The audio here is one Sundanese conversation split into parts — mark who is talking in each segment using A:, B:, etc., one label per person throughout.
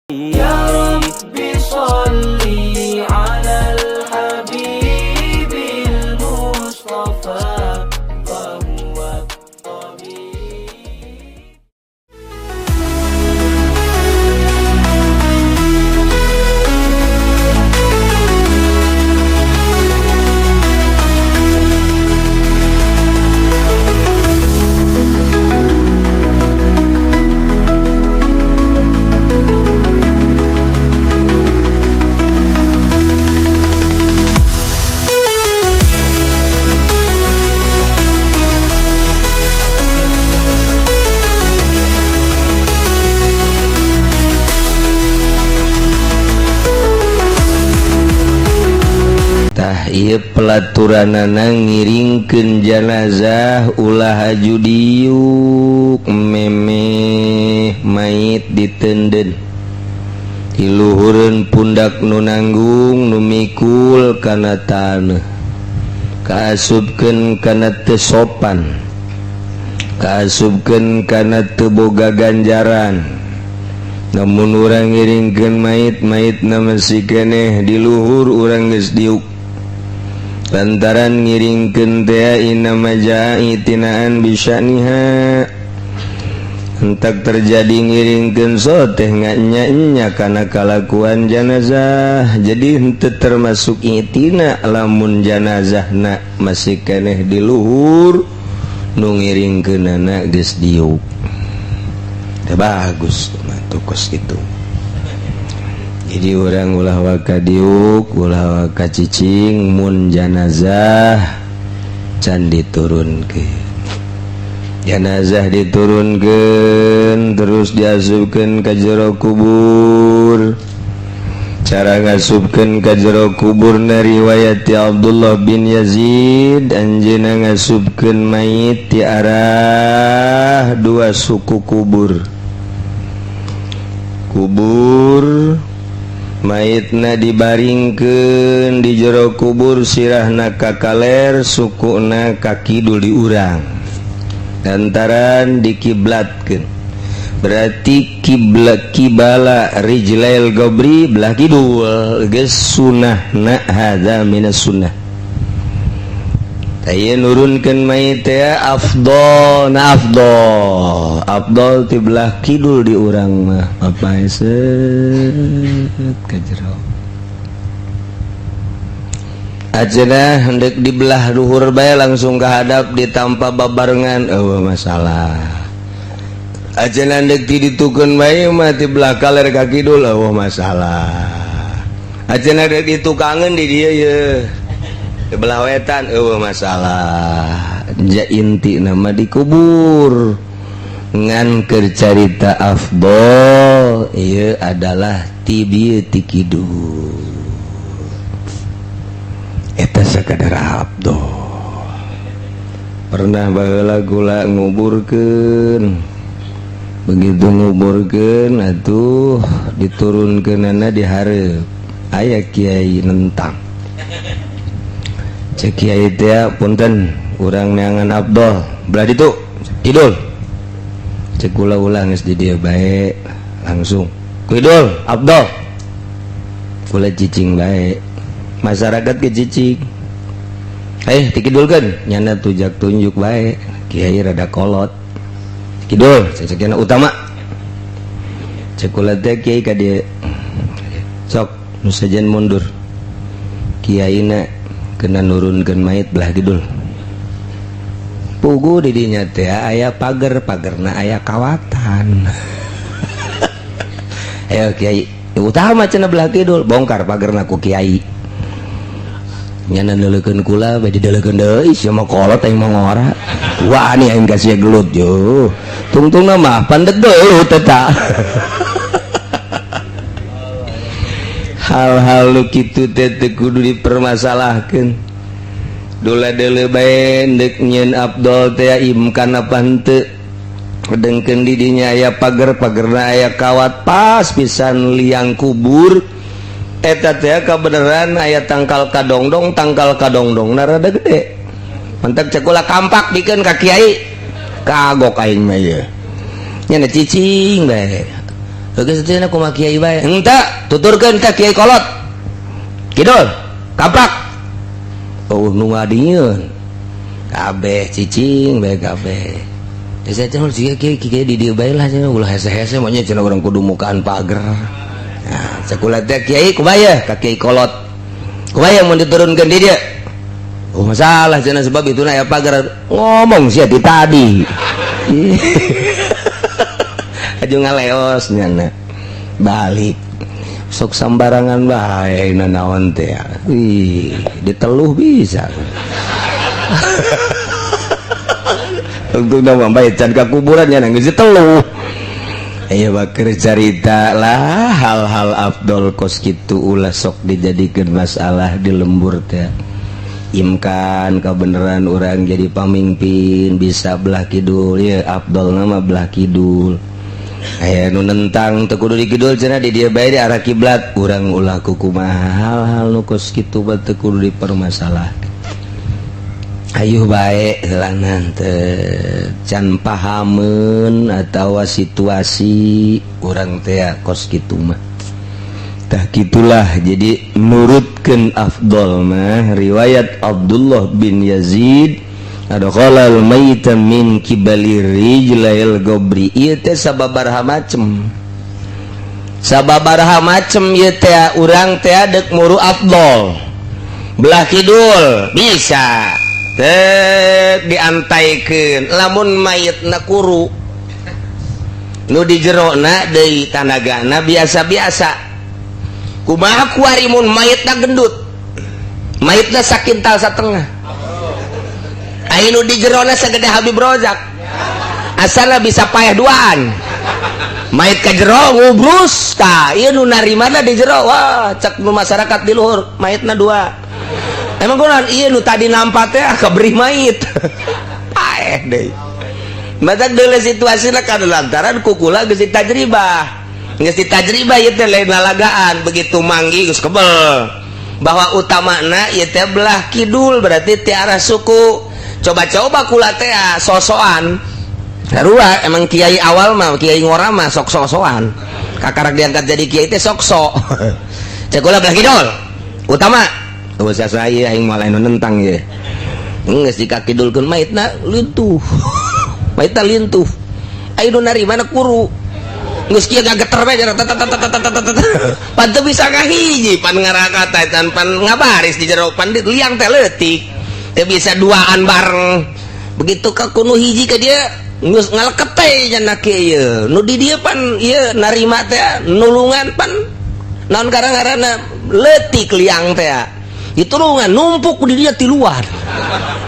A: يا رب صل على الحبيب المصطفى فهو الطبيب.
B: Tah ieu pelaturanana ngiringkeun janazah ulah haju diuk, memeh mayit ditenden diluhureun pundak nu nanggung, nu mikul kana taneuh, kaasupkeun kana teu sopan, kaasupkeun kana teu boga ganjaran. Namun urang ngiringkeun mayit, mayitna masih keneh di luhur, urang geus diuk lantaran ngiringkeun teh inama jaa i'tinaan bisya'niha, entak terjadi ngiringkeun so teh nganya kana kalakuan janazah. Jadi henteu termasuk i'tina lamun janazahna masih keneh di luhur, nu ngiringkeunana geus diuk. Teu bagus mah tukos gitu. Jadi orang ulah waka diuk, ulah waka cicing mun janazah can diturunkeun. Janazah diturunkeun terus diasupkeun ka jero kubur. Cara ngasupkeun ka jero kubur na riwayat ti Abdullah bin Yazid, anjeunna ngasupkeun mayit ti arah dua suku kubur. Kubur mayitna dibaringkeun di jero kubur, sirahna ka kaler, sukuna ka kidul di urang, lantaran dikiblatkeun, berarti kiblat kibala rijlail gobri belah kidul geus sunahna, hadza minas sunnah. Aya nurunkeun mayit teh afdol na afdol afdol ti belah kidul di urang mah apa set ka jero. Ajenah hendak di belah luhur bae langsung kehadap ditampa babarengan, eueuh masalah. Ajenah hendak ti ditukeun bae mah ti belah kaler ka kidul, eueuh masalah. Ajenah dek ditukangeun di dieu ye di belah wetan, eueuh masalah. Ja inti nama dikubur ngan keur carita afdol ieu adalah ti dieu ti kidul, eta sakadar afdol. Pernah baheula gula nguburkeun, begitu nguburkeun atuh diturunkeunana di hareup, aya kiai nentang. Cek kiai teh, "Punten, urang neangan afdol belah ditu kidul." Cek kula, "Ulah, geus di dieu bae langsung kidul afdol." Kula cicing bae, masyarakat ke cicing, eh dikidulkeun, nyana tujak tunjuk bae. Kiai rada kolot, kidul cek utama. Cek kula teh, "Kiai, ka dieu sok nu sejen mundur." Kiaina kena nurunkeun mayit belah kidul. Pugu di dinya teh aya pager, pagerna aya kawatan. "Ayo kiai utama," cenah, "belah kidul." Bongkar pagerna ku kiai. Nyana neuleukeun kula bae, dideulekeun deui, "Sia mah kolot, aing mah ngora, wah nih aing kasih gelut yo." Tungtungna mah pandet gelut eta. Hal-hal lu kitu teh teu kudu dipermasalahkeun. Dula deuleu bae deuk nyieun afdol teh imkan apa henteu. Dengkeun di dinya aya pager, pagerna aya kawat, pas pisan liang kubur eta teh kebenaran aya tangkal kadongdong, tangkal kadongdong na rada gede. Mantak cek kula, "Kampak bikeun ka kiai, kagok aing mah ieu." Nya cicing bae. Geus cenah kumaha kiai bae. Henteu, tuturkeun ka kiai kolot. Kidul, kapak. Oh nu ngadieun. Kabeh cicing bae kabeh. Saya cenah kiai kiai di dieu bae lah cenah ulah hese-hese mah nya cenah urang kudu mukaan pager. Nah, cek teh kiai kumaha ka kiai kolot. Kumaha mun diturunkeun di dieu? Oh masalah cenah sebab itu na aya pagar. Ngomong sia ti tadi. Aju ngaleos nyana. Balik. Sok sambarangan bae nanaon teh. Wih, diteluh bisa. Tungtung mah bae can ka kuburan nya geus diteluh. Ayo bakeur carita lah hal-hal afdol kos kitu ulah sok dijadikeun masalah di lembur teh. Imkan kebenaran orang jadi pamimpin bisa belah kidul ya afdol nama belah kidul. Aya nu nentang teu kudu di kidul cenah di dieu bae di arah kiblat urang ulah kukumaha hal-hal nu kos kitu bae teu kudu dipermasalahkeun. Ayuh bae heulanan teh can pahameun atawa situasi urang teh kos kitu mah. Tah kitulah jadi nurutkeun afdol mah riwayat Abdullah bin Yazid adkhalal maita min kibali rijlail gobri ieu teh sababaraha macem. Sababaraha macem ieu teh urang teh deuk muru afdol. Belah kidul bisa teh diantaikeun lamun mayitna kuru nu di jerona deui tanagana biasa-biasa. Kumaha kuari mun mayitna gendut mayitna sakintal satengah aya nu di jerona sagede Habib Rozak asalna bisa payah duaan mayit ka jero ngubrus tah ieu nu narimana di jero wah cek nu masyarakat di luhur mayitna dua emang kunaon ieu nu tadi nampak teh kaberi mayit paeh deui matak deuleu situasina kan lantaran kukula geus ditajribah geus ditajribah ieu teh lain lalagaan begitu manggi geus kebel bahwa utamana ieu teh belah kidul berarti ti arah suku coba-coba kula teh sosoan sarua emang kiai awal mah kiai ngora mah sok sosoan kakarak diangkat jadi kiai teh sok sok cek kula belah kidul utama usah saya aing moal anu nentang ye geus dikakidulkeun maitna lintuh maitna lintuh aya nu narima kuru geus kieu ngageter bae cenah pan teu bisa ngahiji pan ngarakata pan ngabaris di jero pan liang teh leutik teu bisa duaan bareng begitu ka kunu hiji ka dia geus ngaleket teh cenah kieu nu di dieu pan ieu narima teh nulungan pan naon gara-garana leutik liang teh ditulungan numpuk di dia tiluan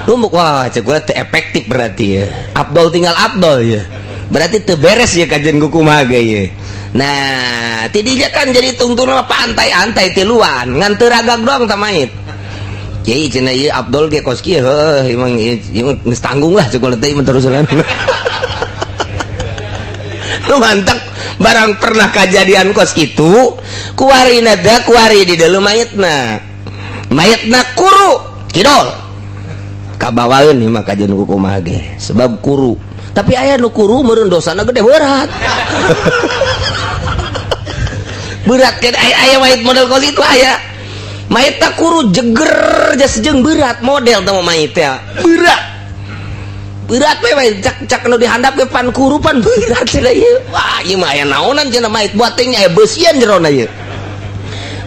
B: numpuk wah cek gua teh efektif berarti ya abdol tinggal abdol ya berarti teu beres ya kajian kumaha ge ye. Nah tidinya kan jadi tungtungna pantai-antai tiluan ngan teu ragag doang tah mait kiai cenah ieu abdol ge kos kieu heuh emang ieu geus tanggung lah cek gua teh terus lu mantap barang pernah kejadian kos kitu kuari nada kuari di dalam mayitna mayitna kuru kidol kabawaeun ieu mah kajian kumaha ge sebab kuru tapi aya nu kuru meureun dosana gede berat berat kan aya mayit model kos itu aya mayit tak kuru jeger jas jeung berat model teh mayit teh berat berat we mayit cak cak nu dihandap ge pan kuru pan berat cenah ieu wah ieu mah aya naonan cenah mayit buat teh aya beusian jerona ieu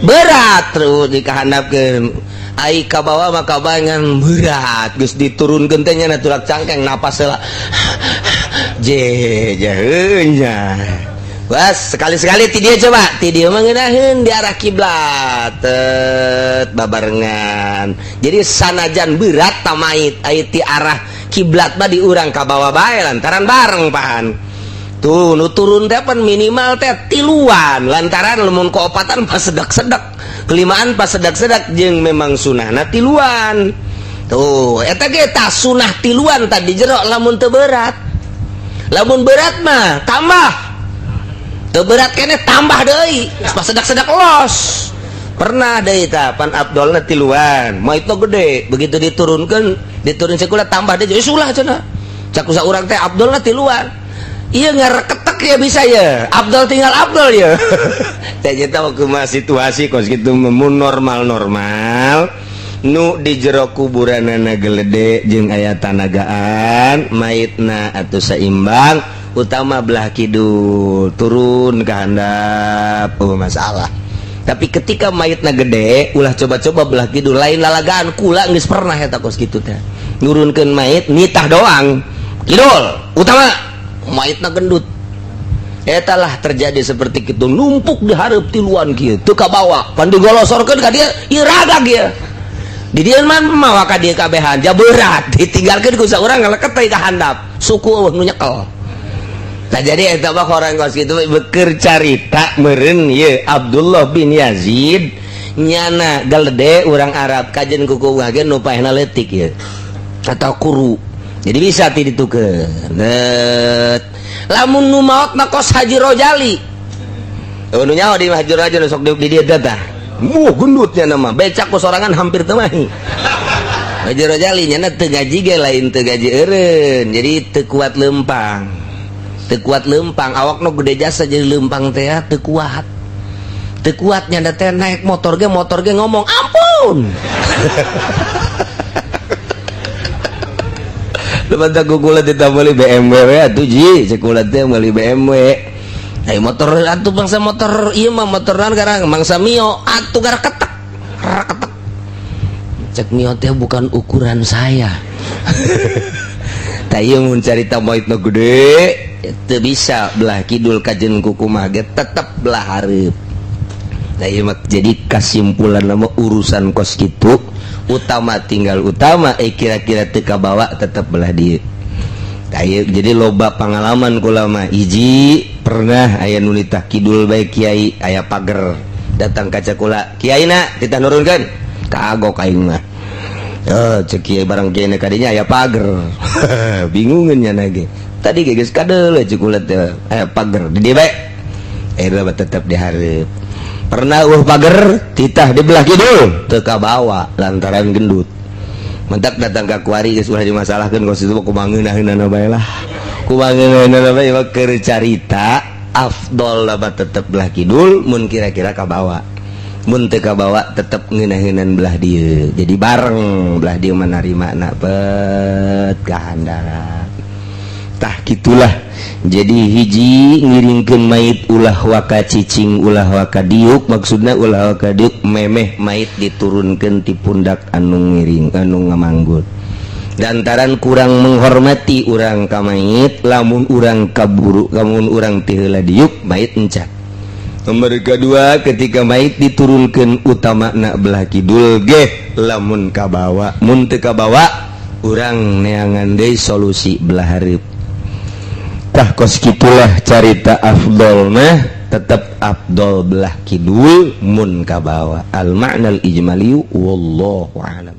B: berat terus dikahandapkeun ai ka bawah maka bangan berat geus diturunkeun teh nya tulak cangkeng napas heula je jeunya bas sekali-sekali ti dieu coba ti dieu mah ngeunaheun di arah kiblat tet babarengan jadi sanajan berat tamait ai ti arah kiblat mah di urang ka bawah bae lantaran bareng pahan tuh nu turun teh pan minimal teh tiluan lantaran lamun kaopatan pas sedak-sedak kelimaan pas sedak-sedak jeung memang sunahna tiluan tuh eta ge tah sunah tiluan tadi jero lamun teu berat lamun berat mah tambah teu berat keneh tambah deui pas sedak-sedak los pernah deui tah pan abdolna tiluan mah itu gede begitu diturunkeun diturun sekolah tambah deui sulah cenah cak urang teh abdolna tiluan Iya ngareketek ya bisa ya. Abdul tinggal Abdul ya. Saya tahu kumaha situasi kos kitu mun normal-normal nu di jero kuburanana gelede jeung aya tanagaan maitna atau seimbang utama belah kidul turun ke handap, oh, masalah. Tapi ketika mayitna gede, ulah coba-coba belah kidul, lain lalagaan. Kula geus pernah eta kos kitu teh, nurunkeun mayit, nitah doang kidul utama, mayitna gendut. Eta lah terjadi seperti itu, numpuk di hareup tiluan kieu, teu kabawa. Pan digolosorkeun ka dieu, ieu ragag ieu di dieu mah mawa ka dieu kabehan ja berat, ditinggalkeun ku saurang, ngaleket teh ka handap, suku eueuh nu nyekel. Nah, jadi eta mah orang kos kitu beker carita meureun ieu Abdullah bin Yazid nyana galede urang Arab kajen kuku ge nu paehna leutik ieu atau kuru, jadi bisa ti ditukeun. Lamun nu maot mah kos Haji Rojali. Oh, nu nyaho di Haji Rojali sok di dieu teh tah. Muh gendutnya nama becak ku sorangan hampir teu mahi. Haji Rojali nyana teu gaji ge, lain teu gaji eureun, jadi teu kuat lempang. Teu kuat lempang, awak nu gede jasa jadi lempang teh teu kuat. Teu kuat nyana teh naik motor ge ngomong ampun. Lepas aku kula ditambali BMW atuh ji, cek kula teh meuli BMW. Ai motor atuh bangsa motor ieu mah motor naon garang mangsa Mio atuh gara ketek. Ketek. Cek Mio teh bukan ukuran saya. Tah ieu mun carita maitna gede teu bisa belah kidul, kajen kukumaha ge tetep belah hareup. Nah, ieu mah jadi kesimpulan nama urusan kos kitu utama tinggal utama, kira-kira teu kabawa tetep belah dieu. Tah ieu jadi loba pengalaman kula mah. Hiji pernah aya nu nitah kidul bae, kiai aya pager datang ka kula, "Kiai na titah nurunkeun." Kagok aing mah. Oh, cek kiai barang kiai na kadinya aya pager. Bingungeun nya ge. Tadi ge geus kadeuleu cek kula teh aya pager di dieu bae. Tetep dihareup. Pernah pager titah di belah kidul, teu kabawa lantaran gendut. Mentak datang ka kuari geus ulah dimasalahkeun kos itu, kumaha ngeunaheunana bae lah, kumaha ngeunaheunana bae. Mah keur carita afdol lah tetep belah kidul mun kira-kira kabawa. Mun teu kabawa tetep ngeunaheunan belah dieu, jadi bareng belah dieu menerima na pet kahandap. Tah gitulah. Jadi hiji, ngiringkeun mayit ulah waka cicing, ulah waka diuk. Maksudna ulah waka diuk memeh mayit diturunkeun ti pundak anu ngiring, anu ngamanggul, lantaran kurang menghormati urang ka mayit lamun urang kaburu, lamun urang ti heula diuk mayit encat. Nomor kedua, ketika mayit diturunkan utama nak belah kidul ge lamun kabawa. Mun teu kabawa urang neangan deui solusi belah hareup. Tah kos kitulah carita afdol mah, tetep afdol belah kidul mun kabawa. Al ma'nal ijmali, wallahu a'lam.